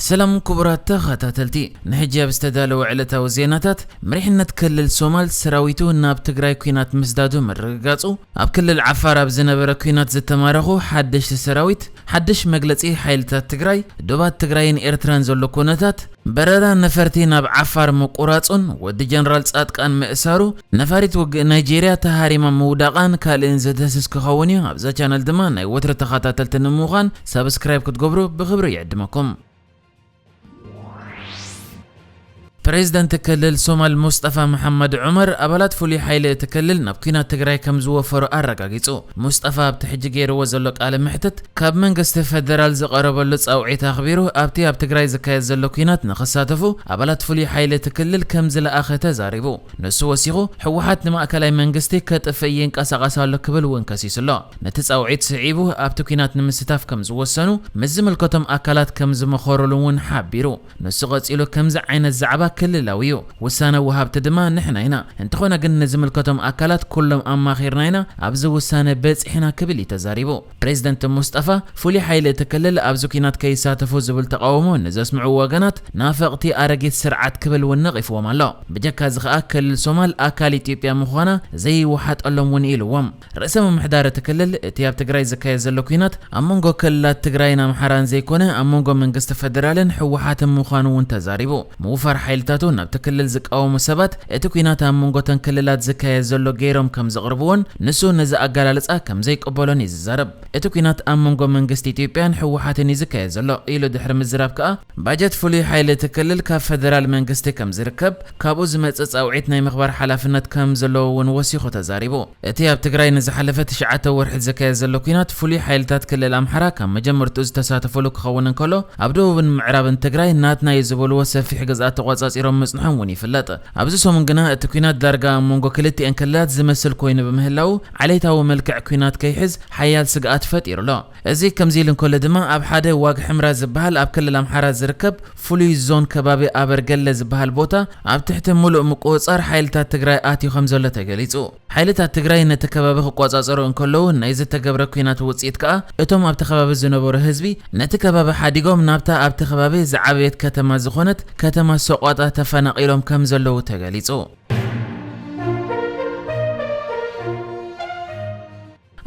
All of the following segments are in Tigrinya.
ሰላም ክቡራት ተኸታተልቲ፣ ንሕጂ ኣብ ዝተዳለወ ዕለታዊ ዜናታት፣ መሪሕነት ክልል ሶማል ሰራዊቱ ናብ ትግራይ ኲናት ምስዳዱ ምርግጋጹ፣ ኣብ ክልል ዓፋር ኣብ ዝነበረ ኲናት ዝተማረኹ ሓደሽቲ ሰራዊት፣ ሓድሽ መግለጺ ሓይልታት ትግራይ፣ ዶባት ትግራይን ኤርትራን ዘሎ ኩነታት፣ በረራ ነፈርቲ ናብ ዓፋር ምቁራጹን ወዲ ጀነራል ጻድቃን ምእሳሩ፣ ነፋሪት ውግእ ናይጄርያ ተሃሪማ ምውዳቓን ካልእን ዘድህስስ ክኸውን እዩ። ኣብዛ ቻነል ድማ ናይ ወትሪ ተኸታተልቲ ንምዃን ሳብስክራይብ ክትገብሩ ብኽብሪ ይዕድመኩም። ፕሬዝደንት ክልል ሶማል ሙስጠፋ መሓመድ ዑመር ኣባላት ፍሉይ ሓይሊ እቲ ክልል ናብ ኲናት ትግራይ ከም ዝወፈሩ ኣረጋጊጹ። ሙስጠፋ ኣብቲ ሕጂ ገይርዎ ዘሎ ቃለ መሕትት ካብ መንግስቲ ፈደራል ዝቐረበሉ ጻውዒት ኣኽቢሩ ኣብቲ ኣብ ትግራይ ዝካየድ ዘሎ ኲናት ንኽሳተፉ ኣባላት ፍሉይ ሓይሊ እቲ ክልል ከም ዝለኣኸ ተዛሪቡ። ንሱ ወሲኹ፣ ህወሓት ንማእከላይ መንግስቲ ከጥፍእ ይንቀሳቐስ ኣሎ ክብል እውን ከሲሱ ኣሎ። ነቲ ጻውዒት ስዒቡ ኣብቲ ኲናት ንምስታፍ ከም ዝወሰኑ ምስ ዝምልከቶም ኣካላት ከም ዝመኸሩሉ እውን ሓቢሩ። ንሱ ቀጺሉ፣ ከምዚ ዓይነት ዛዕባ ክልላዊ እዩ፣ ውሳነ ወሃብቲ ድማ ንሕና ኢና። እንተኾነ ግን ንዝምልከቶም ኣካላት ኩሎም ኣማኺርና ኢና ኣብዚ ውሳነ በጺሕና ክብል እዩ ተዛሪቡ። ፕሬዝደንት ሙስጠፋ ፍሉይ ሓይሊ እቲ ክልል ኣብዚ ኲናት ከይሳተፉ ዝብል ተቓውሞ ንዘስምዑ ወገናት ናፈቕቲ ኣረጊት ስርዓት ክብል እውን ነቒፍዎም ኣሎ። ብጀካ እዚ ከኣ ክልል ሶማል ኣካል ኢትዮጵያ ምዃና ዘይወሓጠሎም እውን ኢልዎም። ርእሰ ምምሕዳር እቲ ክልል እቲ ኣብ ትግራይ ዝካየድ ዘሎ ኲናት ኣብ መንጎ ክልላት ትግራይን ኣምሓራን ዘይኮነ ኣብ መንጎ መንግስቲ ፈደራልን ህወሓትን ምዃኑ እውን ተዛሪቡ። ምውፋር ሓይልታቱ ናብቲ ክልል ዝቃወሙ ሰባት እቲ ኲናት ኣብ መንጎ ተን ክልላት ዝካየድ ዘሎ ገይሮም ከም ዘቕርብዎን ንሱ ነዚ ኣገላልጻ ከም ዘይቅበሎን እዩ ዝዛረብ። እቲ ኲናት ኣብ መንጎ መንግስቲ ኢትዮጵያን ህወሓትን እዩ ዝካየድ ዘሎ ኢሉ ድሕሪ ምዝራብ ከኣ ባጀት ፍሉይ ሓይሊ እቲ ክልል ካብ ፈደራል መንግስቲ ከም ዝርከብ፣ ካብኡ ዝመጽእ ጻውዒት ናይ ምኽባር ሓላፍነት ከም ዘለዎ እውን ወሲኹ ተዛሪቡ። እቲ ኣብ ትግራይ ንዝሓለፈ ትሽዓተ ወርሒ ዝካየድ ዘሎ ኲናት ፍሉይ ሓይልታት ክልል ኣምሓራ ካብ መጀመርትኡ ዝተሳተፈሉ ክኸውን እንከሎ፣ ኣብ ደቡብን ምዕራብን ትግራይ ናትና እዩ ዝበልዎ ሰፊሕ ግዝኣት ተቖጻጺሮም ምጽንሖም እውን ይፍለጥ። ኣብዚ ሰሙን ግና እቲ ኲናት ዳርጋ ኣብ መንጎ ክልቲኤን ክልላት ዝመስል ኮይኑ ብምህላዉ፣ ዓሌታዊ መልክዕ ኲናት ከይሕዝ ሓያል ስግኣት ፈጢሩ ኣሎ። እዚ ከምዚ ኢሉ እንከሎ ድማ፣ ኣብ ሓደ ዋግ ሕምራ ዝበሃል ኣብ ክልል ኣምሓራ ዝርከብ ፍሉይ ዞን ከባቢ ኣበርገለ ዝበሃል ቦታ ኣብ ትሕቲ ምሉእ ምቁጽጻር ሓይልታት ትግራይ ኣትዩ ከም ዘሎ ተገሊጹ። ሓይልታት ትግራይ ነቲ ከባቢ ክቆጻጸሩ እንከለዉ፣ ናይ ዝተገብረ ኲናት ውጽኢት ከኣ እቶም ኣብቲ ከባቢ ዝነበሩ ህዝቢ ነቲ ከባቢ ሓዲጎም ናብታ ኣብቲ ከባቢ ዝዓበየት ከተማ ዝኾነት ከተማ ሰቆጣ ተፈናቒሎም ከም ዘለዉ ተገሊጹ።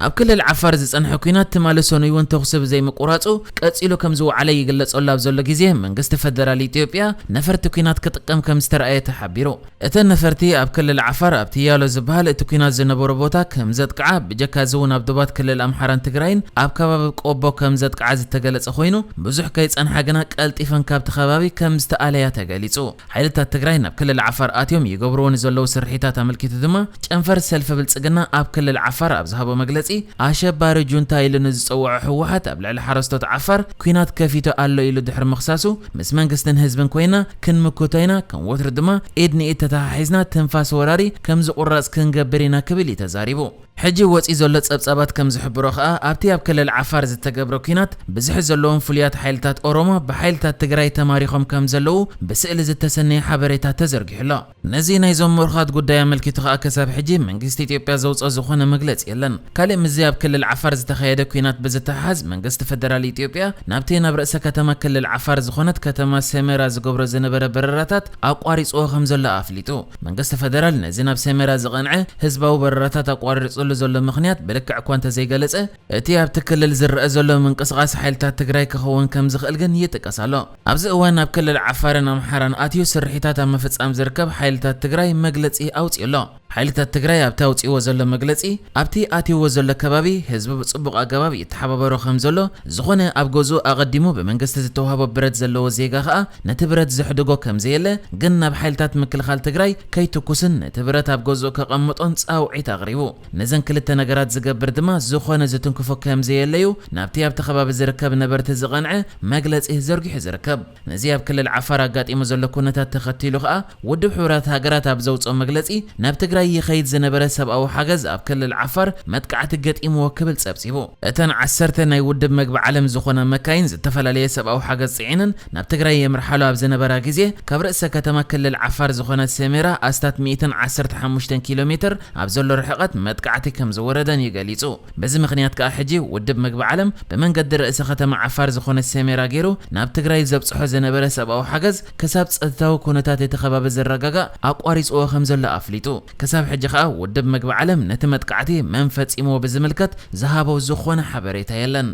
ኣብ ክልል ዓፋር ዝጸንሐ ኲናት ትማሊ ሰኑይ እውን ተኹሲ ብዘይምቁራጹ ቀጺሉ ከም ዝወዓለ ይግለጸሉ ኣብ ዘሎ ግዜ፣ መንግስቲ ፈደራል ኢትዮጵያ ነፈርቲ ኲናት ክጥቀም ከም ዝተረኣየ ተሓቢሩ። እተን ነፈርቲ ኣብ ክልል ዓፋር ኣብ ትያሎ ዝበሃል እቲ ኲናት ዝነበሮ ቦታ ከም ዘጥቅዓ፣ ብጀካ እዚ እውን ኣብ ዶባት ክልል ኣምሓራን ትግራይን ኣብ ከባቢ ቆቦ ከም ዘጥቅዓ ዝተገለጸ ኮይኑ፣ ብዙሕ ከይጸንሓ ግና ቀልጢፈን ካብቲ ከባቢ ከም ዝተኣለያ ተገሊጹ። ሓይልታት ትግራይ ናብ ክልል ዓፋር ኣትዮም ይገብርዎ ንዘለዉ ስርሒታት ኣመልኪቱ ድማ፣ ጨንፈር ሰልፊ ብልጽግና ኣብ ክልል ዓፋር ኣብ ዝሃቦ መግለጺ፣ ኣሸባሪ ጁንታ ኢሉ ንዝጸውዖ ህወሓት ኣብ ልዕሊ ሓረስቶት ዓፋር ኲናት ከፊቱ ኣሎ ኢሉ ድሕሪ ምኽሳሱ፣ ምስ መንግስትን ህዝብን ኮይና ክንምክቶ ኢና፣ ከም ወትሩ ድማ ኢድ ንኢድ ተተሓሒዝና ትንፋስ ወራሪ ከም ዝቑረጽ ክንገብር ኢና ክብል እዩ ተዛሪቡ። ሕጂ ወጺኡ ዘሎ ጸብጻባት ከም ዝሕብሮ ከኣ፣ ኣብቲ ኣብ ክልል ዓፋር ዝተገብረ ኲናት፣ ብዝሒ ዘለዎም ፍሉያት ሓይልታት ኦሮሞ ብሓይልታት ትግራይ ተማሪኾም ከም ዘለዉ ብስእሊ ዝተሰነየ ሓበሬታ ተዘርጊሑ ኣሎ። ነዚ ናይዞም ምሩኻት ጉዳይ ኣመልኪቱ ከኣ፣ ክሳብ ሕጂ መንግስቲ ኢትዮጵያ ዘውጽኦ ዝኾነ መግለጺ የለን። ካልእ ምስዚ ኣብ ክልል ዓፋር ዝተኻየደ ኲናት ብዝተሓሓዝ፣ መንግስቲ ፈደራል ኢትዮጵያ ናብቲ ናብ ርእሰ ከተማ ክልል ዓፋር ዝኾነት ከተማ ሰሜራ ዝገብሮ ዝነበረ በረራታት ኣቋሪጽዎ ከም ዘሎ ኣፍሊጡ። መንግስቲ ፈደራል ነዚ ናብ ሰሜራ ዝቐንዐ ህዝባዊ በረራታት ኣቋሪጽሉ ዘሎ ምኽንያት ብልክዕ እኳ እንተዘይገለጸ፣ እቲ ኣብቲ ክልል ዝረኣ ዘሎ ምንቅስቓስ ሓይልታት ትግራይ ክኸውን ከም ዝኽእል ግን ይጥቀስ ኣሎ። ኣብዚ እዋን ኣብ ክልል ዓፋርን ኣምሓራን ኣትዩ ስርሒታት ኣብ ምፍጻም ዝርከብ ሓይልታት ትግራይ መግለጺ ኣውጺኡ ኣሎ። ሓይልታት ትግራይ ኣብቲ ኣውጺእዎ ዘሎ መግለጺ፣ ኣብቲ ኣትይዎ ዘሎ ከባቢ ህዝቢ ብጽቡቕ ኣገባብ ይተሓባበሮ ከም ዘሎ፣ ዝኾነ ኣብ ገዝኡ ኣቐዲሙ ብመንግስቲ ዝተዋህቦ ብረት ዘለዎ ዜጋ ከኣ ነቲ ብረት ዘሕድጎ ከም ዘየለ፣ ግን ናብ ሓይልታት ምክልኻል ትግራይ ከይትኩስን ነቲ ብረት ኣብ ገዝኡ ከቐምጦን ጻውዒት ኣቕሪቡ። ነዘን ክልተ ነገራት ዝገብር ድማ ዝኾነ ዝትንክፎ ከም ዘየለዩ ናብቲ ኣብቲ ከባቢ ዝርከብ ነበርቲ ዝቐንዐ መግለጺ ዘርጊሑ ዝርከብ። ነዚ ኣብ ክልል ዓፋር ኣጋጢሙ ዘሎ ኩነታት ተኸቲሉ ከኣ ውድብ ሕቡራት ሃገራት ኣብ ዘውጽኦ መግለጺ ናብ ትግራይ ይኸይድ ዝነበረ ሰብኣዊ ሓገዝ ኣብ ክልል ዓፋር መጥቃዕቲ ገጢምዎ ክብል ጸብጺቡ። እተን ዓሰርተ ናይ ውድብ መግቢ ዓለም ዝኾና መካይን ዝተፈላለየ ሰብኣዊ ሓገዝ ጽዒነን ናብ ትግራይ የምርሓሉ ኣብ ዝነበራ ግዜ፣ ካብ ርእሰ ከተማ ክልል ዓፋር ዝኾነት ሰሜራ ኣስታት ሚእትን ዓሰርተ ሓሙሽተን ኪሎ ሜትር ኣብ ዘሎ ርሕቐት መጥቃዕቲ ከም ዝወረደን እዩ ገሊጹ። በዚ ምኽንያት ከኣ ሕጂ ውድብ መግቢ ዓለም ብመንገዲ ርእሰ ከተማ ዓፋር ዝኾነት ሰሜራ ገይሩ ናብ ትግራይ ዘብጽሖ ዝነበረ ሰብኣዊ ሓገዝ ክሳብ ጸጥታዊ ኩነታት እቲ ከባቢ ዝረጋጋእ ኣቋሪጽዎ ከም ዘሎ ኣፍሊጡ። ክሳብ ሕጂ ከኣ ውድብ መግቢ ዓለም ነቲ መጥቃዕቲ መን ፈጺምዎ ብዝምልከት ዝሃቦ ዝኾነ ሓበሬታ የለን።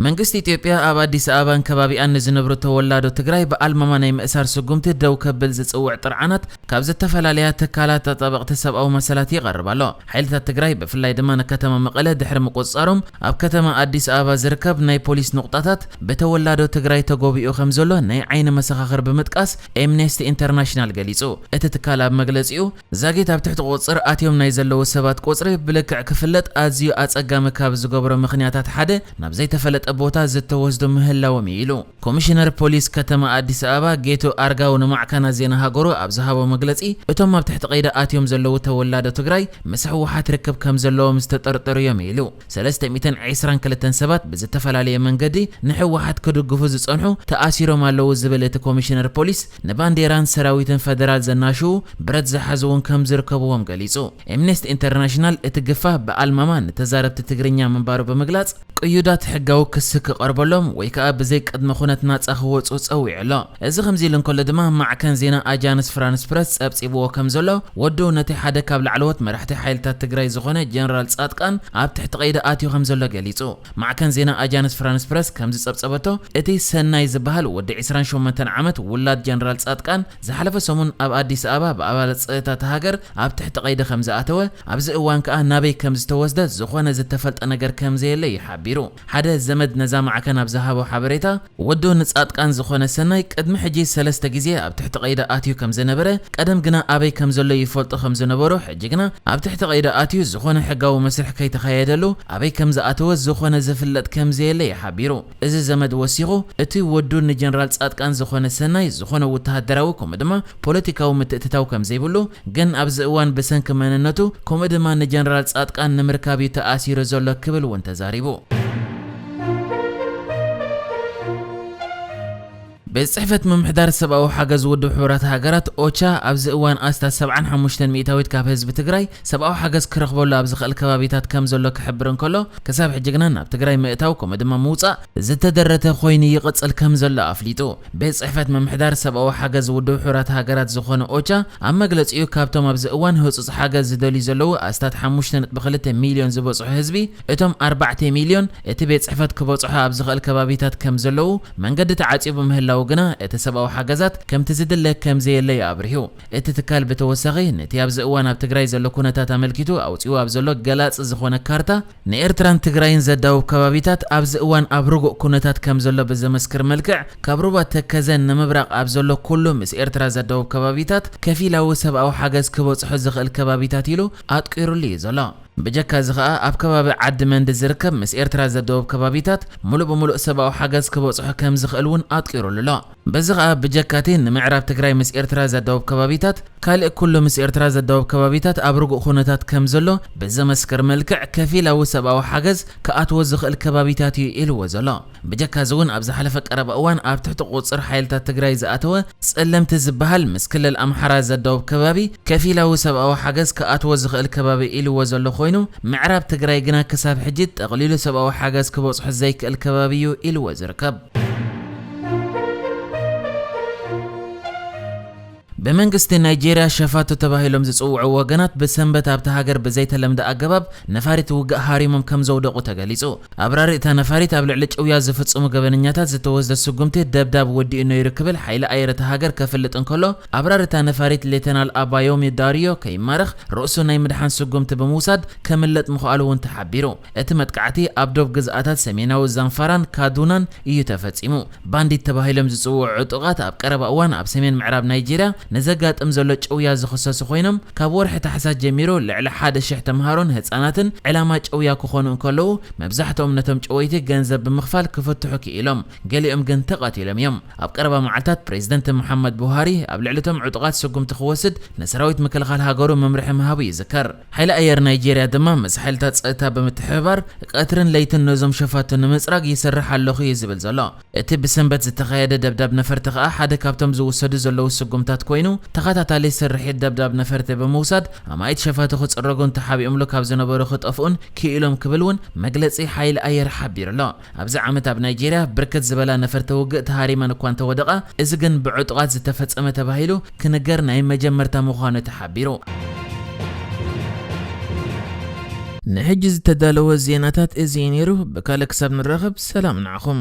መንግስቲ ኢትዮጵያ ኣብ ኣዲስ ኣበባን ከባቢኣን ንዝነብሩ ተወላዶ ትግራይ ብኣልማማ ናይ ምእሳር ስጉምቲ ደው ከብል ዝጽውዕ ጥርዓናት ካብ ዝተፈላለያ ትካላት ተጣበቕቲ ሰብኣዊ መሰላት ይቐርብ ኣሎ። ሓይልታት ትግራይ ብፍላይ ድማ ንከተማ መቐለ ድሕሪ ምቁጽጻሮም ኣብ ከተማ ኣዲስ ኣበባ ዝርከብ ናይ ፖሊስ ኑቕጣታት ብተወላዶ ትግራይ ተጎቢኡ ከም ዘሎ ናይ ዓይኒ መሰኻኽር ብምጥቃስ ኤምነስቲ ኢንተርናሽናል ገሊጹ። እቲ ትካል ኣብ መግለጺኡ ዛጊት ኣብ ትሕቲ ቁጽጽር ኣትዮም ናይ ዘለዉ ሰባት ቁጽሪ ብልክዕ ክፍለጥ ኣዝዩ ኣጸጋሚ ካብ ዝገብሮ ምኽንያታት ሓደ ናብ ዘይተፈለጠ ቦታ ዝተወስዱ ምህላዎም እዩ ኢሉ። ኮሚሽነር ፖሊስ ከተማ ኣዲስ ኣበባ ጌቱ ኣርጋው ንማዕከናት ዜና ሃገሩ ኣብ ዝሃቦ መግለጺ፣ እቶም ኣብ ትሕቲ ቀይዲ ኣትዮም ዘለዉ ተወላዶ ትግራይ ምስ ህወሓት ርክብ ከም ዘለዎም ዝተጠርጠሩ እዮም ኢሉ። ሰለስተ ሚእትን ዕስራን ክልተን ሰባት ብዝተፈላለየ መንገዲ ንህወሓት ክድግፉ ዝጸንሑ ተኣሲሮም ኣለዉ ዝብል እቲ ኮሚሽነር ፖሊስ፣ ንባንዴራን ሰራዊትን ፈደራል ዘናሽዉ ብረት ዝሓዙ እውን ከም ዝርከብዎም ገሊጹ። ኤምነስቲ ኢንተርናሽናል እቲ ግፋ ብኣልማማ ንተዛረብቲ ትግርኛ ምንባሩ ብምግላጽ፣ ቅዩዳት ሕጋዊ ክሲ ክቐርበሎም ወይ ከኣ ብዘይ ቅድመ ኩነት ናጻ ክወጹ ጸዊዑ ኣሎ። እዚ ከምዚ ኢሉ እንከሎ ድማ፣ ማዕከን ዜና ኣጃንስ ፍራንስ ፕረስ ጸብጺብዎ ከም ዘሎ፣ ወዱ ነቲ ሓደ ካብ ላዕለዎት መራሕቲ ሓይልታት ትግራይ ዝኾነ ጀነራል ጻድቃን ኣብ ትሕቲ ቀይዲ ኣትዩ ከም ዘሎ ገሊጹ። ማዕከን ዜና ኣጃንስ ፍራንስ ፕረስ ከም ዝጸብጸበቶ፣ እቲ ሰናይ ዝበሃል ወዲ ዕስራን ሸሞንተን ዓመት ውላድ ጀነራል ጻድቃን ዝሓለፈ ሰሙን ኣብ ኣዲስ ኣበባ ብኣባላት ጸጥታ እታ ሃገር ኣብ ትሕቲ ቀይዲ ከም ዝኣተወ፣ ኣብዚ እዋን ከኣ ናበይ ከም ዝተወስደ ዝኾነ ዝተፈልጠ ነገር ከም ዘየለ እዩ ሓቢሩ። ሓደ ዘመድ ነዛ ማዕከን ኣብ ዝሃቦ ሓበሬታ፣ ወዱ ንጻድቃን ዝኾነ ሰናይ ቅድሚ ሕጂ ሰለስተ ግዜ ኣብ ትሕቲ ቀይዲ ኣትዩ ከም ዝነበረ፣ ቀደም ግና ኣበይ ከም ዘሎ ይፈልጡ ከም ዝነበሩ፣ ሕጂ ግና ኣብ ትሕቲ ቀይዲ ኣትዩ ዝኾነ ሕጋዊ መስርሕ ከይተኻየደሉ ኣበይ ከም ዝኣተወ ዝኾነ ዝፍለጥ ከም ዘየለ እዩ ሓቢሩ። እዚ ዘመድ ወሲኹ፣ እቲ ወዱ ንጀነራል ጻድቃን ዝኾነ ሰናይ ዝኾነ ወተሃደራዊ ከምኡ ድማ ፖለቲካዊ ምትእትታው ከም ዘይብሉ፣ ግን ኣብዚ እዋን ብሰንኪ መንነቱ ከምኡ ድማ ንጀነራል ጻድቃን ንምርካብ እዩ ተኣሲሩ ዘሎ ክብል እውን ተዛሪቡ። ቤት ጽሕፈት ምምሕዳር ሰብኣዊ ሓገዝ ውድብ ሕቡራት ሃገራት ኦቻ ኣብዚ እዋን ኣስታት ሰብዓን ሓሙሽተን ሚእታዊት ካብ ህዝቢ ትግራይ ሰብኣዊ ሓገዝ ክረኽበሉ ኣብ ዝኽእል ከባቢታት ከም ዘሎ ክሕብር እንከሎ፣ ክሳብ ሕጂ ግና ናብ ትግራይ ምእታው ከምኡ ድማ ምውጻእ ዝተደረተ ኮይኑ ይቕጽል ከም ዘሎ ኣፍሊጡ። ቤት ጽሕፈት ምምሕዳር ሰብኣዊ ሓገዝ ውድብ ሕቡራት ሃገራት ዝኾነ ኦቻ ኣብ መግለጺኡ፣ ካብቶም ኣብዚ እዋን ህጹጽ ሓገዝ ዝደልዩ ዘለዉ ኣስታት ሓሙሽተ ነጥቢ ክልተ ሚልዮን ዝበጽሑ ህዝቢ፣ እቶም ኣርባዕተ ሚልዮን እቲ ቤት ጽሕፈት ክበጽሖ ኣብ ዝኽእል ከባቢታት ከም ዘለዉ፣ መንገዲ ተዓጽዩ ብምህላዉ ግና እቲ ሰብኣዊ ሓገዛት ከምቲ ዝድለ ከም ዘየለ እዩ ኣብሪሁ። እቲ ትካል ብተወሳኺ ነቲ ኣብዚ እዋን ኣብ ትግራይ ዘሎ ኩነታት ኣመልኪቱ ኣውጺኡ ኣብ ዘሎ ገላጺ ዝኾነ ካርታ፣ ንኤርትራን ትግራይን ዘዳውብ ከባቢታት ኣብዚ እዋን ኣብ ርጉእ ኩነታት ከም ዘሎ ብዘመስክር መልክዕ፣ ካብ ሩባ ተከዘን ንምብራቕ ኣብ ዘሎ ኩሉ ምስ ኤርትራ ዘዳውብ ከባቢታት ከፊላዊ ሰብኣዊ ሓገዝ ክበጽሖ ዝኽእል ከባቢታት ኢሉ ኣጥቂሩሉ እዩ ዘሎ። ብጀካ እዚ ኸኣ ኣብ ከባቢ ዓዲ መንዲ ዝርከብ ምስ ኤርትራ ዘዳውብ ከባቢታት ሙሉእ ብሙሉእ ሰብኣዊ ሓገዝ ክበጽሖ ከም ዝኽእል እውን ኣጥቂሩሉ ኣሎ። በዚ ኸኣ ብጀካቲ ንምዕራብ ትግራይ ምስ ኤርትራ ዘዳውብ ከባቢታት፣ ካልእ ኩሉ ምስ ኤርትራ ዘዳውብ ከባቢታት ኣብ ርጉእ ኩነታት ከም ዘሎ ብዘመስክር መልክዕ ከፊላዊ ሰብኣዊ ሓገዝ ክኣትዎ ዝኽእል ከባቢታት እዩ ኢልዎ ዘሎ። ብጀካ እዚ እውን ኣብ ዝሓለፈ ቀረባ እዋን ኣብ ትሕቲ ቁጽጽር ሓይልታት ትግራይ ዝኣተወ ጸለምቲ ዝበሃል ምስ ክልል ኣምሓራ ዘዳውብ ከባቢ ከፊላዊ ሰብኣዊ ሓገዝ ክኣትዎ ዝኽእል ከባቢ ኢልዎ ዘሎ ኮይኑ፣ ምዕራብ ትግራይ ግና ክሳብ ሕጂ ጠቕሊሉ ሰብኣዊ ሓገዝ ክበጽሖ ዘይክእል ከባቢ እዩ ኢልዎ ዝርከብ። ብመንግስቲ ናይጄርያ ሸፋቱ ተባሂሎም ዝጽውዑ ወገናት ብሰንበት ኣብታ ሃገር ብዘይተለምደ ኣገባብ ነፋሪት ውግእ ሃሪሞም ከም ዘውደቑ ተገሊጹ። ኣብራሪ እታ ነፋሪት ኣብ ልዕሊ ጭውያ ዝፍጽሙ ገበነኛታት ዝተወስደ ስጉምቲ ደብዳብ ወዲኡ ነይሩ ክብል ሓይሊ ኣየር እታ ሃገር ከፍልጥ እንከሎ፣ ኣብራሪ እታ ነፋሪት ሌተናል ኣባዮሚ ዳሪዮ ከይማረኽ ርእሱ ናይ ምድሓን ስጉምቲ ብምውሳድ ከምለጥ ምኽኣሉ እውን ተሓቢሩ። እቲ መጥቃዕቲ ኣብ ዶብ ግዝኣታት ሰሜናዊ ዛምፋራን ካዱናን እዩ ተፈጺሙ። ባንዲት ተባሂሎም ዝጽውዑ ዕጡቓት ኣብ ቀረባ እዋን ኣብ ሰሜን ምዕራብ ናይጄርያ ንዘጋጥም ዘሎ ጭውያ ዝኽሰሱ ኮይኖም፣ ካብ ወርሒ ታሕሳስ ጀሚሩ ልዕሊ ሓደ ሽሕ ተምሃሮን ህጻናትን ዕላማ ጭውያ ክኾኑ እንከለዉ፣ መብዛሕትኦም ነቶም ጭወይቲ ገንዘብ ብምኽፋል ክፍትሑ ክኢሎም፣ ገሊኦም ግን ተቐቲሎም እዮም። ኣብ ቀረባ መዓልታት ፕሬዝደንት መሓመድ ቡሃሪ ኣብ ልዕሊ እቶም ዕጡቓት ስጉምቲ ክወስድ ንሰራዊት ምክልኻል ሃገሩ መምርሒ ምሃቡ ይዝከር። ሓይሊ ኣየር ናይጄርያ ድማ ምስ ሓይልታት ጸጥታ ብምትሕብባር ቀትርን ለይትን ነዞም ሸፋቱ ንምጽራግ ይሰርሕ ኣለኹ እዩ ዝብል ዘሎ። እቲ ብሰንበት ዝተኻየደ ደብዳብ ነፈርቲ ከኣ ሓደ ካብቶም ዝውሰዱ ዘለዉ ስጉምታት ኮይኑ፣ ተኸታታሊ ስርሒት ደብዳብ ነፈርቲ ብምውሳድ ኣማኢት ሸፋቱ ክጽረጉን ተሓቢኦምሉ ካብ ዝነበሩ ክጠፍኡን ክኢሎም ክብል እውን መግለጺ ሓይሊ ኣየር ሓቢሩ ኣሎ። ኣብዚ ዓመት ኣብ ናይጄርያ ብርክት ዝበላ ነፈርቲ ውግእ ተሃሪመን እኳ እንተወደቓ፣ እዚ ግን ብዕጡቓት ዝተፈጸመ ተባሂሉ ክንገር ናይ መጀመርታ ምዃኑ ተሓቢሩ። ንሕጂ ዝተዳለወ ዜናታት እዚ እዩ ነይሩ። ብካልእ ክሳብ ንራኸብ ሰላም ንዓኹም።